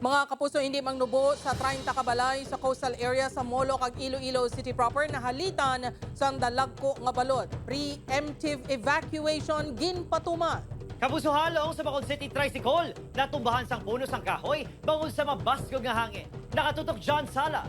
Mga kapuso, hindi mangnubo sa 30 ka balay sa coastal area sa Molo kag Iloilo City proper nahalitan sa dalagko nga balod. Preemptive evacuation ginpatuman. Kapuso, halong sa Bacolod City, tricycle natumbahan sang puno sang kahoy bangod sa mabaskog nga hangin. Nakatutok John Sala.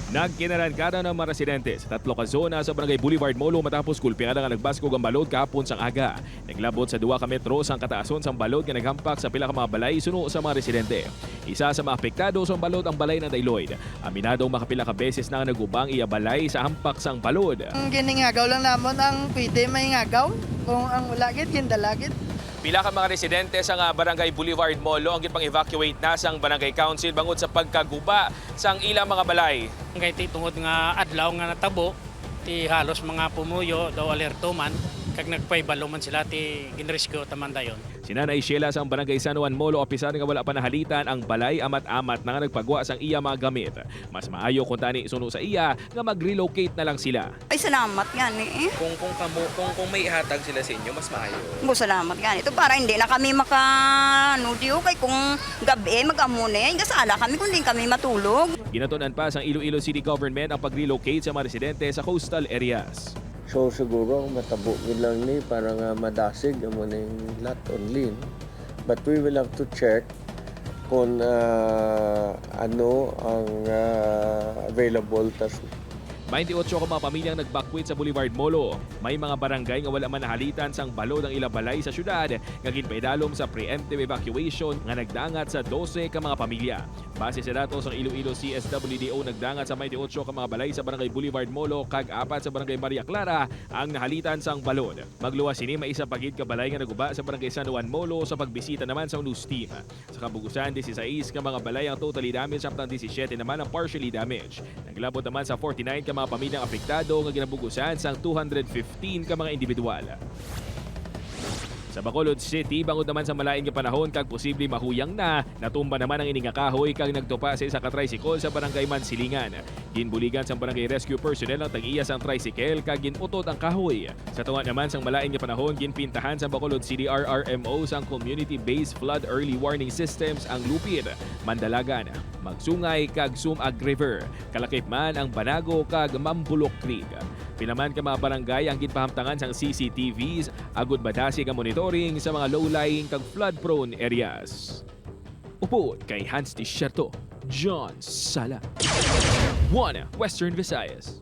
Nagkinarankada ng mga residente sa tatlo ka zona sa Barangay Boulevard Molo matapos gulpeada nga nagbaskog ang balod kahapon sang aga. Naglabot sa 2 ka metro sang kataason sang balod nga naghampak sa pila ka mga balay, suno sa mga residente. Isa sa mga apektado sang balod ang balay ng Dayloyd. Aminadong makapila ka beses na nagubang iya balay sa hampak sang balod. Ang giningagaw lang namon ang pwede may ngagaw. Kung ang wala gid, gindala gid. Pila ka mga residente sa nga Barangay Boulevard Molo ang gipang-evacuate na sang Barangay Council bangod sa pagkaguba sang ilang mga balay. Kay ti tungod nga adlaw nga natabo, ti halos mga pumuyo daw alerto man kag nagpaybalo man sila, ti ginrescue taman dayon. Si Nanay Sheila sa Barangay San Juan Molo, apisar nga wala pa nahalitan ang balay, amat-amat na nga nagpagwa sang iya mga gamit. Mas maayo kung tani, suno sa iya, nga mag-relocate na lang sila. Ay, salamat gani eh. Kung kamo kung may ihatag sila sa inyo, mas maayo. Bo, salamat gani. Ito para hindi na kami maka ano diyo kay kung gabi mag-amo na yan. Gasala kami kung hindi kami matulog. Ginatunan pa sang Iloilo City Government ang pag-relocate sa mga residente sa coastal areas. So siguro ang matabo gid lang ni para nga madasig amo ning lot only. No? But we will have to check kung ano ang available tas 28 ka mga pamilyang nagbakwit sa Boulevard Molo. May mga barangay nga wala man nahalitan sang balod ang ila balay sa syudad nga ginpaidalom sa preemptive evacuation nga nagdangat sa 12 ka mga pamilya. Base sa datos ang Iloilo CSWDO, nagdangat sa 28 ka mga balay sa Barangay Boulevard Molo kag apat sa Barangay Maria Clara ang nahalitan sang balod. Magluwas sini, may isa pa gid ka balay nga naguba sa Barangay San Juan Molo sa pagbisita naman sa news team. Sa kabugusan, 16 ka mga balay ang totally damaged samtang 17 naman ang partially damaged. Naglabot naman sa 49 ka mga pamilyang apektado nga ginabugusan sang 215 ka mga individual. Sa Bacolod City, bangod naman sa malain nga panahon kag posible mahuyang na, natumba naman ang ini nga kahoy kag nagtupa sa isa ka tricycle sa Barangay Mansilingan. Ginbuligan sa barangay rescue personnel ang tag-iya sang tricycle kag ginutot ang kahoy. Sa tunga naman sang malain nga panahon, ginpintahan sa Bacolod City RRMO sang community-based flood early warning systems ang Lupit, Mandalagan, Magsungay kag Sum-ag River. Kalakip man ang Banago kag Mambulok Creek. Pila man ka mga barangay ang ginpahamtangan sang CCTVs agud madasig ang monitoring sa mga low-lying kag flood-prone areas. Upod kay Hans Desierto, John Sala. 1 Western Visayas.